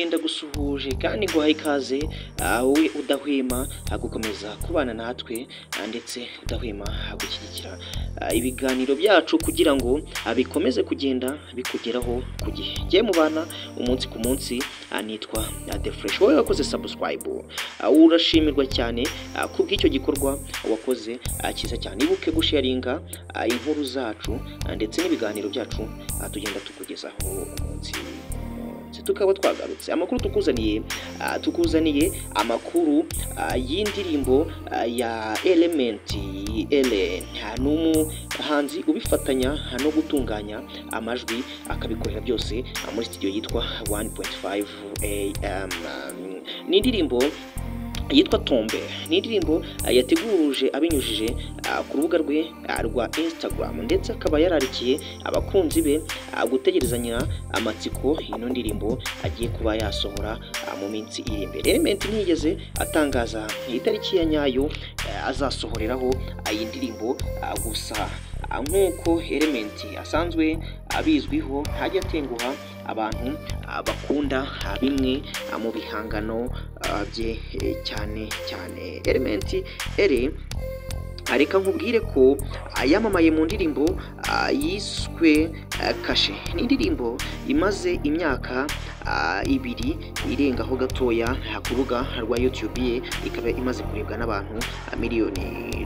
Ngenda gusuhuje kandi nguhaye ikaze, wowe udahwema gukomeza kubana natwe ndetse udahwema gushyigikira ibiganiro byacu kugira ngo bikomeze kugenda bikugeraho ku gihe. Njye mubana umunsi ku munsi nitwa The Fresh. Wowe wakoze subscribe, urashimirwa cyane kubw'icyo gikorwa wakoze cyiza cyane. Ibuke gusharinga inkuru zacu ndetse n'ibiganiro byacu tugenda tukugezaho umunsi. Tukaba twagarutse amakuru tukuzaniye, tukuzaniye amakuru y'indirimbo ya Element Eleeeh. Ni umuhanzi ubifatanya no gutunganya amajwi, akabikorera byose muri studio yitwa 1.5 AM. Ni indirimbo yitwa Tombe, ni indirimbo yateguje abinyujije ku rubuga rwe rwa Instagram, ndetse akaba yararikiye abakunzi be gutegerezanya amatsiko ino ndirimbo agiye kuba yasohora mu minsi iri imbere. Element ntiyigeze atangaza itariki ya nyayo azasohoreraho iyi ndirimbo, gusa nk'uko Element asanzwe abizwiho ntajya atenguha abantu bakunda bimwe mu bihangano bye cyane cyane. Element Eleeeh, reka nkubwire ko yamamaye mu ndirimbo yiswe Kashe. Ni indirimbo imaze imyaka 2 irengaho gatoya ku rubuga rwa YouTube ye, ikaba imaze kurebwa n'abantu miliyoni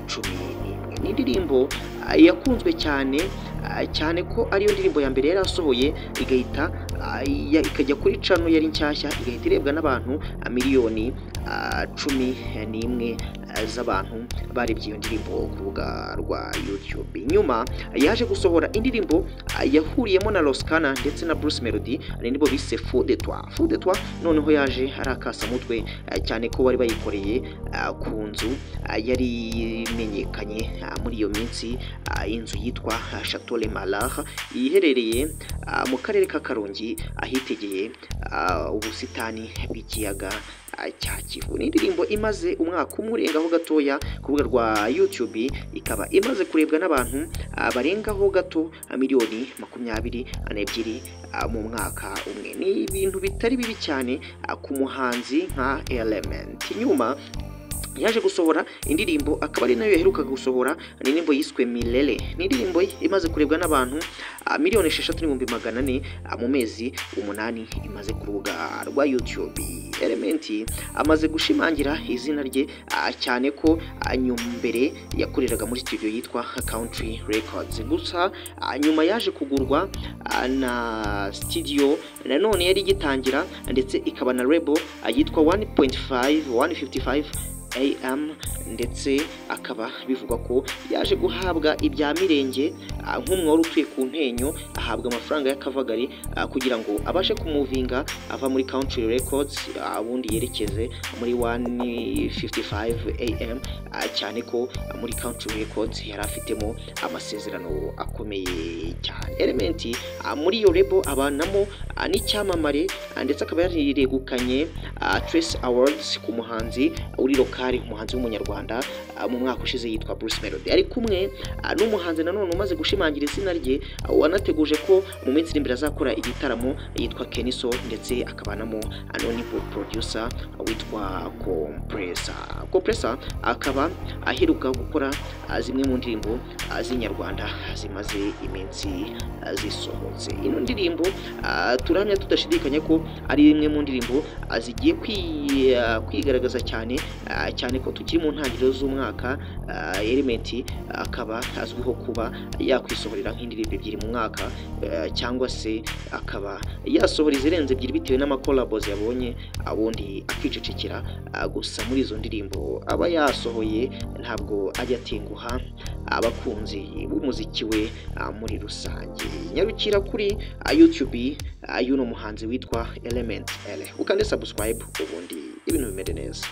11. Ni indirimbo yakunzwe cyane cyane ko ariyo ndirimbo ya mbere yari asohoye, igahita ikajya kuri channel yari nshyashya, igahita irebwa n'abantu miliyoni 11 z'abantu barebye iyo ndirimbo ku rubuga rwa YouTube. Nyuma yaje gusohora indirimbo yahuriyemo na Ross Kana ndetse na Bruce Melody, ari indirimbo bise Fou de Toi. Fou de Toi noneho yaje ari akasamutwe cyane ko bari bayikoreye ku nzu yari imenyekanye muri iyo minsi, inzu yitwa Chateau Le Malard iherereye mu karere ka Karongi, ahitegeye ubusitani bw'ikiyaga cya Kivu. Ni indirimbo imaze umwaka umwe urengaho gatoya ku rubuga rwa YouTube, ikaba imaze kurebwa n'abantu barengaho gato miliyoni 22 mu mwaka umwe. Ni ibintu bitari bibi cyane ku muhanzi nka Element. Nyuma yaje gusohora indirimbo akaba ari nayo yaherukaga gusohora, ni indirimbo yiswe Milele. Ni indirimbo imaze kurebwa n'abantu 6,400,000 mu mezi 8 imaze ku rubuga rwa YouTube. Element amaze gushimangira izina rye cyane ko nyuma mbere yakoreraga muri studio yitwa Country Records, gusa nyuma yaje kugurwa na studio nanone yari igitangira ndetse ikaba na label yitwa 1.5 155 AM, ndetse akaba bivugwa ko yaje guhabwa ibya mirenge nk'umwe wari utuye ku Ntenyo, ahabwa amafaranga y'akavagari kugira ngo abashe kumuvinga ava muri Country Records ubundi yerekeze muri 155 AM, cyane ko muri Country Records yari afitemo amasezerano akomeye cyane. Element muri iyo label abanamo n'icyamamare, ndetse akaba yaregukanye Trace Awards ku muhanzi uri local, umuhanzi w'umunyarwanda mu mwaka ushize yitwa Bruce Melody. Ari kumwe n'umuhanzi nanone umaze gushimangira izina rye, wanateguje ko mu minsi iri imbere azakora igitaramo yitwa Kenny Sol, ndetse akabanamo none producer witwa Compressor. Compressor akaba aheruka gukora zimwe mu ndirimbo z'inyarwanda zimaze iminsi zisohotse. Ino ndirimbo turahamya tudashidikanya ko ari imwe mu ndirimbo zigiye kwigaragaza cyane cyane ko tukiri mu ntangiriro z'umwaka. Element akaba azwiho kuba yakwisohorera nk'indirimbo 2 mu mwaka, cyangwa se akaba yasohora izirenze 2 bitewe n'amacollabos yabonye, ubundi akicecekera. Gusa muri izo ndirimbo aba yasohoye ntabwo ajya atenguha abakunzi b'umuziki we muri rusange. Nyarukira kuri YouTube y'uno muhanzi witwa Element Eleeeh, ukande subscribe ubundi ibintu bimere neza.